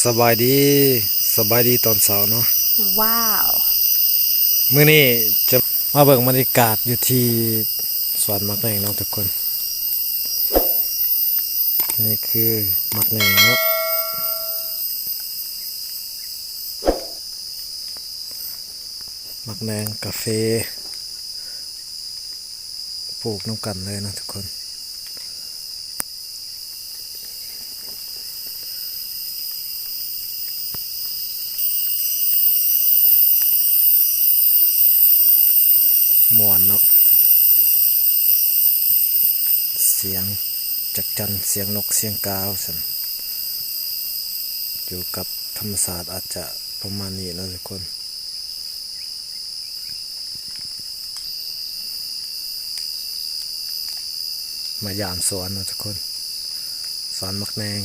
ສະບາຍດີ ສະບາຍດີຕອນເຊົ້າເນາະ. ວ້າວ ມື້ນີ້ຈະມາເບິ່ງບັນຍາກາດຢູ່ທີ່ສວນໝາກແໜງເນາະທຸກຄົນ. ນີ້ຄືໝາກແໜງເນາະ ໝາກແໜງກາເຟ ປູກນຳກັນເລີຍເນາະທຸກຄົນ. ມ່ວນເນາະ ສຽງຈັກຈັ່ນ ສຽງນົກ ສຽງກາ ວ່າຊັ້ນ. ຢູ່ກັບທຳມະຊາດອາດຈະປະມານນີ້ເນາະທຸກຄົນ. ມາຢາມສວນເນາະທຸກຄົນ ສວນໝາກແໜງ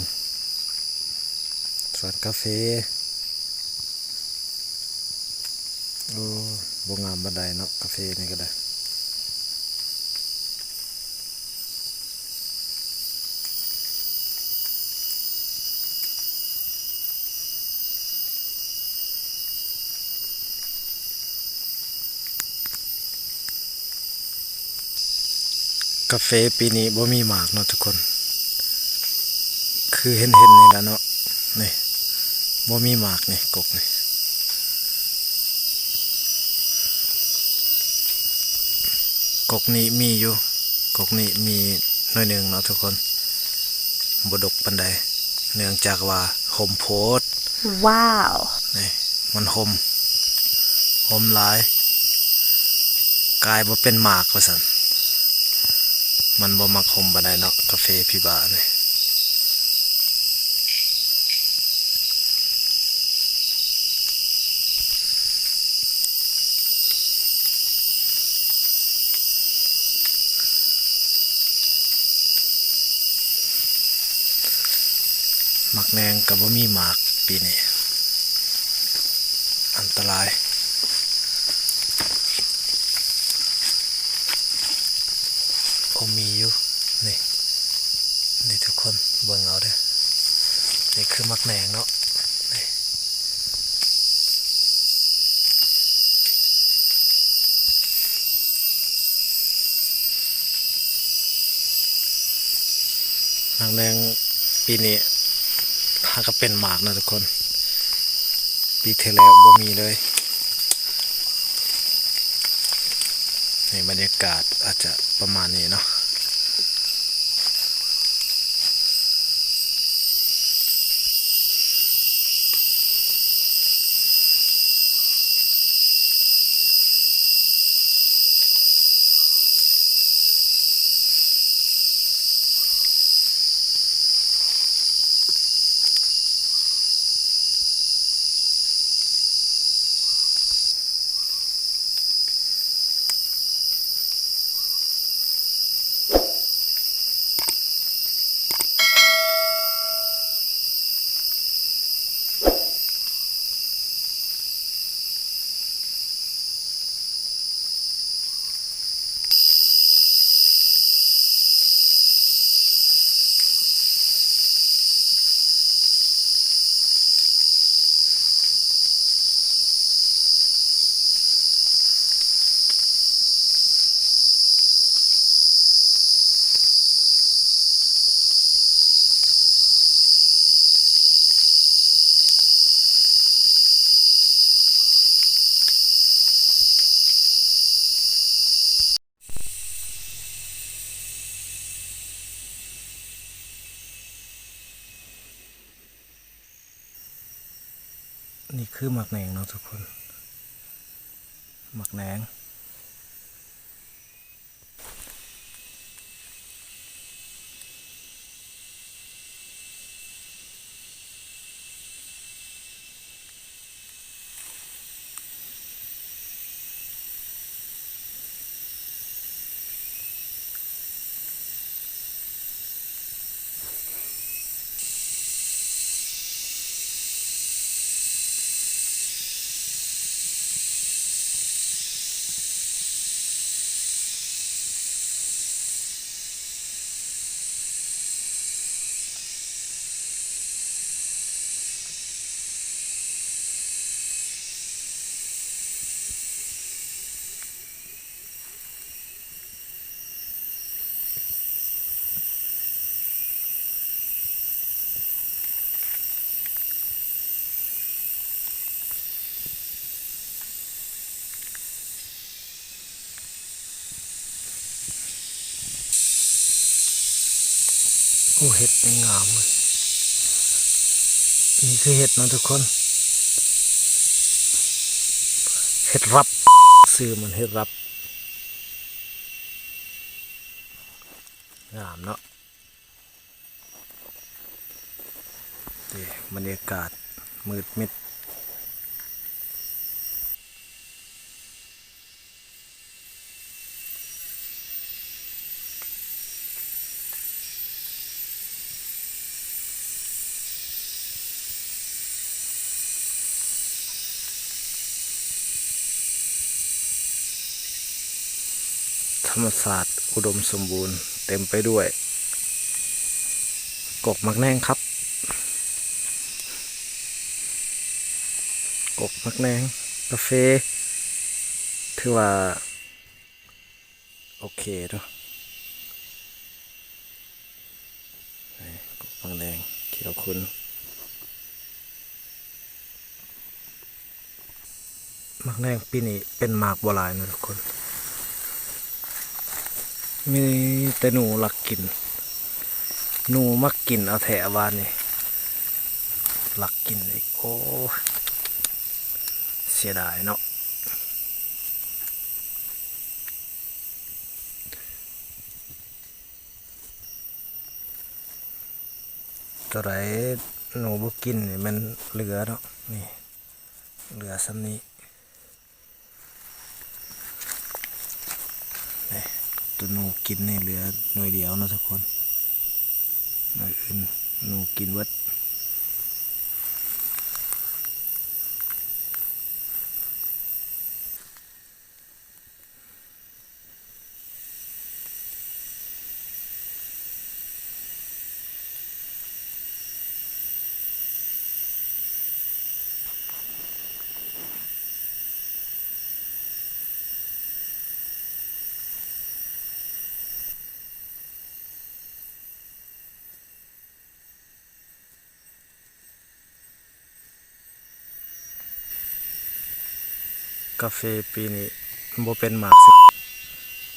ສວນກາເຟ. ໂອ້ ບໍ່ງາມປານໃດເນາະ ກາເຟນີ້ກໍໄດ້. ກາເຟປີນີ້ບໍ່ມີໝາກເນາະທຸກຄົນ ຄືເຫັນໆນີ້ລະເນາະ. ນີ້ ບໍ່ມີໝາກນີ້ ກົກນີ້ ກົກນີ້ມີຢູ່ ກົກນີ້ມີໜ້ອຍໜຶ່ງເນາະທຸກຄົນ ບໍ່ດົກປານໃດ ເນື່ອງຈາກວ່າຫົ່ມໂພດ. ວ້າວ ນີ້ ມັນຫົ່ມ ຫົ່ມຫຼາຍ ກາຍບໍ່ເປັນໝາກວ່າຊັ້ນ. ມັນບໍ່ມັກຫົ່ມປານໃດເນາະ ກາເຟພີບານີ້. ໝາກແໜງກໍບໍ່ມີໝາກປີນີ້ ອັນຕະລາຍ. ໂອ້ ມີຢູ່ ນີ້ ນີ້ທຸກຄົນເບິ່ງເອົາເດີ້ ນີ້ຄືໝາກແໜງເນາະ ນີ້. ໝາກແໜງປີນີ້ຫາກະເປັນໝາກເນາະທຸກຄົນ ປີທີ່ແລ້ວບໍ່ມີເລີຍ. ໃນບັນຍາກາດອາດຈະປະມານນີ້ເນາະ. ນີ້ຄືໝາກແໜງເນາະທຸກຄົນ ໝາກແໜງ. ນີ້ ໂອ້ ເຫັດນີ້ງາມເວີ້ຍ. ນີ້ຄືເຫັດເນາະທຸກຄົນ ເຫັດລັບ ຊື່ມັນເຫັດລັບ ງາມເນາະ. ນີ້ບັນຍາກາດມືດມິດ. ທຳມະຊາດອຸດົມສົມບູນ ເຕັມໄປດ້ວຍ ກົກໝາກແໜ່ງຄັບ ກົກໝາກແໜ່ງ ກາເຟ ຖືວ່າໂອເຄເນາະ. ນີ້ ກົກໝາກແໜ່ງຂຽວຂຸ່ນ. ໝາກແໜ່ງປີນີ້ເປັນໝາກບໍ່ຫຼາຍນະທຸກຄົນ ມີແຕ່ໜູລັກກິນ ໜູມັກກິນເອົາແທ້ຫວານນີ້ ລັກກິນອີກ ໂອ້ ເສຍດາຍເນາະ. ໂຕໃດໜູບໍ່ກິນນີ້ແມ່ນເຫຼືອເນາະ ນີ້ເຫຼືອຊ່ຳນີ້ ນີ້ ໂຕໜູກິນນີ້ເຫຼືອໜ່ວຍດຽວເນາະທຸກຄົນ ໜ່ວຍອື່ນໜູກິນເບິດ. ກາເຟປີນີ້ບໍ່ເປັນໝາກຊິ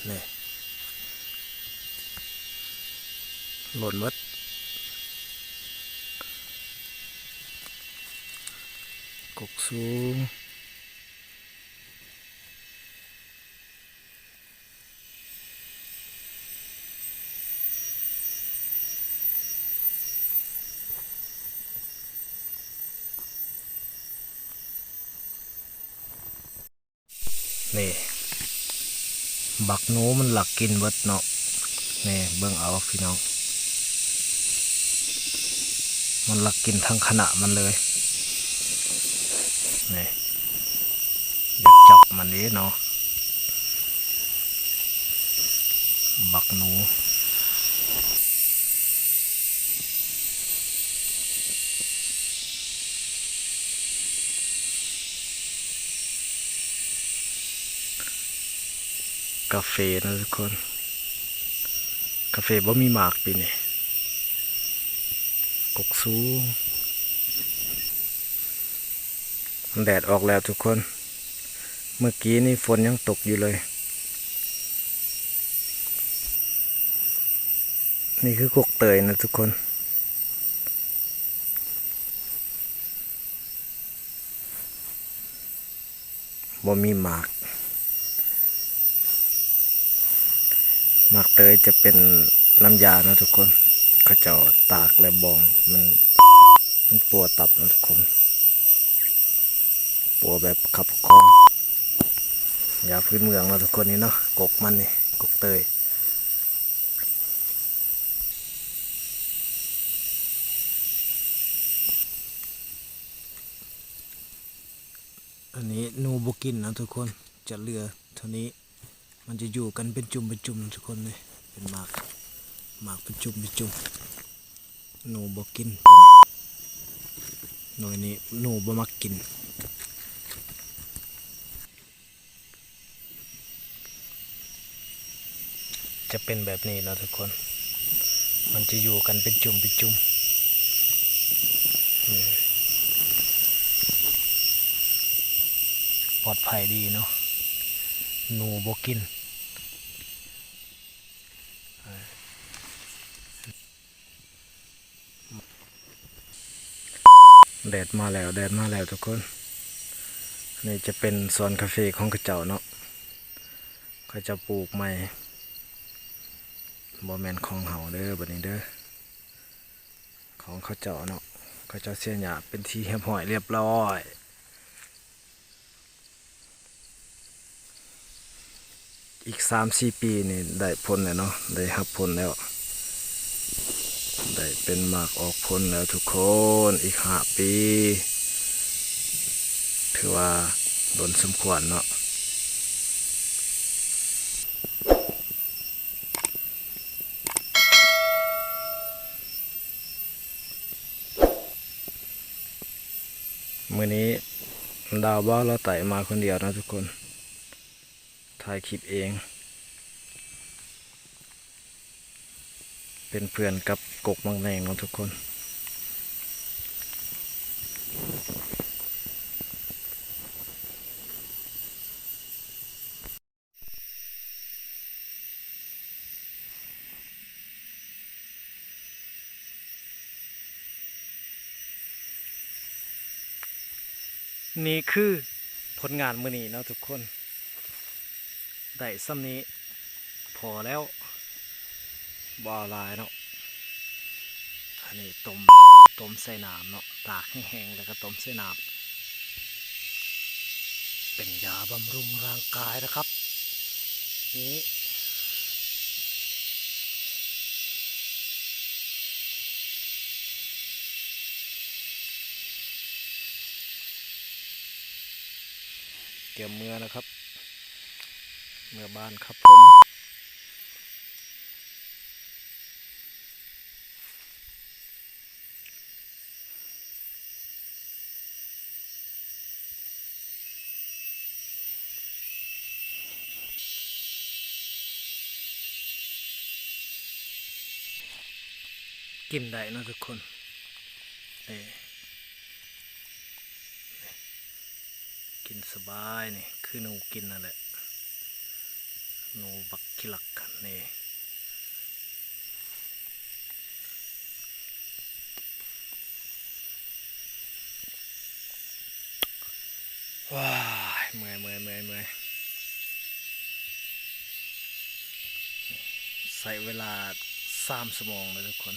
ນີ້ ຫຼົ່ນເບິດ ກົກສູງ. ນີ້ ບັກໜູມັນລັກກິນເບິດເນາະ ນີ້ເບິ່ງເອົາພີ່ນ້ອງ ມັນລັກກິນທັງຄະນະມັນເລີຍ ນີ້ ຢາກຈັບມັນເດ້ເນາະ ບັກໜູ. ກາເຟນະທຸກຄົນ ກາເຟບໍ່ມີໝາກປີນີ້ ກົກສູງ. ແດດອອກແລ້ວທຸກຄົນ ເມື່ອກີ້ນີ້ຝົນຍັງຕົກຢູ່ເລີຍ. ນີ້ຄືກົກເຕີຍນະທຸກຄົນ ບໍ່ມີໝາກ. ໝາກເຕີຍຈະເປັນນ້ຳຢາເນາະທຸກຄົນ ເຂົາເຈົ້າຕາກແລະບອງ ມັນ ມັນປົວຕັບເນາະທຸກຄົນ ປົວແບບປະຄັບປະຄອງ ຢາພື້ນເມືອງເນາະທຸກຄົນ ນີ້ເນາະ ກົກມັນນີ້ ກົກເຕີຍ. ອັນນີ້ໜູບໍ່ກິນນະທຸກຄົນ ຈະເຫຼືອເທົ່ານີ້ ມັນຈະຢູ່ກັນເປັນຈຸ່ມເປັນຈຸ່ມທຸກຄົນເດ້ ເປັນໝາກ ໝາກເປັນຈຸ່ມເປັນຈຸ່ມ ໜູບໍ່ກິນ ໂຕນີ້ ໜ່ວຍນີ້ໜູບໍ່ມັກກິນ. ຈະເປັນແບບນີ້ເນາະທຸກຄົນ ມັນຈະຢູ່ກັນເປັນຈຸ່ມເປັນຈຸ່ມ ປອດໄພດີເນາະ ໜູບໍ່ກິນ. ເອີ ແດດມາແລ້ວ ແດດມາແລ້ວທຸກຄົນ. ນີ້ຈະເປັນສວນກາເຟຂອງເຂົາເຈົ້າເນາະ ເຂົາເຈົ້າປູກໃໝ່ ບໍ່ແມ່ນຂອງເຮົາເດີ ບັດນີ້ເດີ ຂອງເຂົາເຈົ້າເນາະ. ເຂົາເຈົ້າເສຍຫຍ້າເປັນທີ່ຮຽບຮ້ອຍ ລຽບຮ້ອຍ. ອີກສາມສີ່ປີນີ້ໄດ້ຜົນແລ້ວເນາະ ໄດ້ຮັບຜົນແລ້ວ ໄດ້ເປັນໝາກອອກຜົນແລ້ວທຸກຄົນ. ອີກຫ້າປີ ຖືວ່າດົນສົມຄວນເນາະ. ມື້ນີ້ດາວບ່າວລາວໃຕ້ມາຄົນດຽວເນາະທຸກຄົນ ຖ່າຍຄລິບເອງ ເປັນເພື່ອນກັບກົກໝາກແໜ່ງເນາະທຸກຄົນ. ນີ້ຄືຜົນງານມື້ນີ້ເນາະທຸກຄົນ ໄດ້ສ່ຳນີ້ພໍແລ້ວ ບໍ່ເອົາຫຼາຍເນາະ. ອັນນີ້ຕົ້ມ ຕົ້ມໃສ່ນ້ຳເນາະ ຕາກແຫ້ງໆ ແລ້ວກໍຕົ້ມໃສ່ນ້ຳ ເປັນຢາບຳລຸງຮ່າງກາຍນະຄັບ. ນີ້ ກຽມເມືອນະຄັບ ເມືອບ້ານຄັບຜົມ. ກິນໄດ້ເນາະທຸກຄົນ ເອີ ກິນສະບາຍນີ້ ຄືໜູກິນນັ້ນແຫຼະ ໜູບັກຂີ້ລັກນີ້. ວ້າຍ ເມື່ອຍ ເມື່ອຍ ເມື່ອຍ ເມື່ອຍ. ໃຊ້ເວລາສາມຊົ່ວໂມງເດີທຸກຄົນ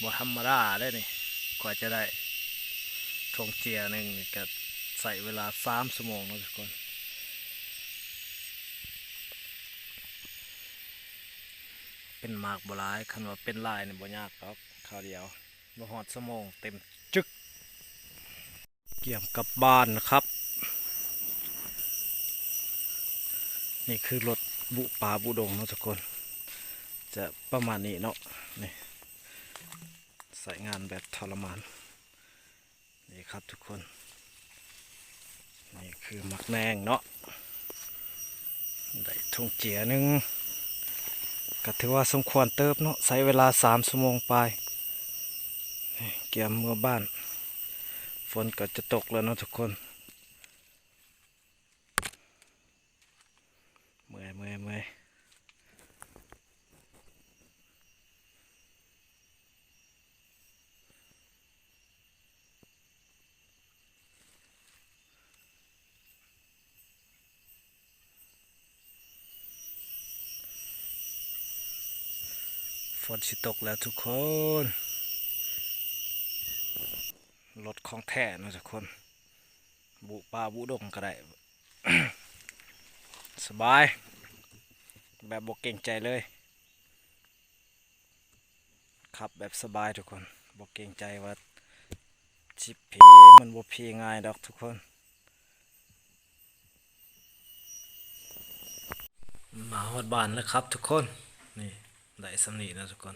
ບໍ່ທຳມະດາເດ້ນີ້ ກວ່າຈະໄດ້ຖົງເຈຍໜຶ່ງນີ້ ກະໃຊ້ເວລາສາມຊົ່ວໂມງເນາະທຸກຄົນ. ເປັນໝາກບໍ່ຫຼາຍ ຄັນວ່າເປັນຫຼາຍນີ້ບໍ່ຍາກດອກ ຄາວດຽວ ບໍ່ຮອດຊົ່ວໂມງເຕັມຈຶກ. ກຽມກັບບ້ານນະຄັບ ນີ້ຄືລົດບຸປ່າບຸດົງເນາະທຸກຄົນ ຈະປະມານນີ້ເນາະ ນີ້ ໃຊ້ງານແບບທໍລະມານ ນີ້ຄັບທຸກຄົນ ນີ້ຄືໝາກແໜ່ງເນາະ ໄດ້ຖົງເຈຍໜຶ່ງ ກະຖືວ່າສົມຄວນເຕີບເນາະ ໃຊ້ເວລາສາມຊົ່ວໂມງປາຍ. ນີ້ ກຽມເມືອບ້ານ ຝົນກໍຈະຕົກແລ້ວເນາະທຸກຄົນ. ເມື່ອຍ ເມື່ອຍ ເມື່ອຍ. ຝົນຊິຕົກແລ້ວທຸກຄົນ ລົດຂອງແທ້ເນາະທຸກຄົນ ບຸປ່າບຸດົງກໍໄດ້ ສະບາຍ ແບບບໍ່ເກງໃຈເລີຍ. ຂັບແບບສະບາຍທຸກຄົນ ບໍ່ເກງໃຈວ່າຊິເພ ມັນບໍ່ເພງ່າຍດອກທຸກຄົນ. ມາຮອດບ້ານແລ້ວຄັບທຸກຄົນ ນີ້ ໄດ້ສ່ຳນີ້ນະທຸກຄົນ.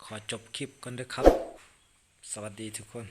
ຂໍຈົບຄລິບກ່ອນເດີຄັບ ສະຫວັດດີທຸກຄົນ.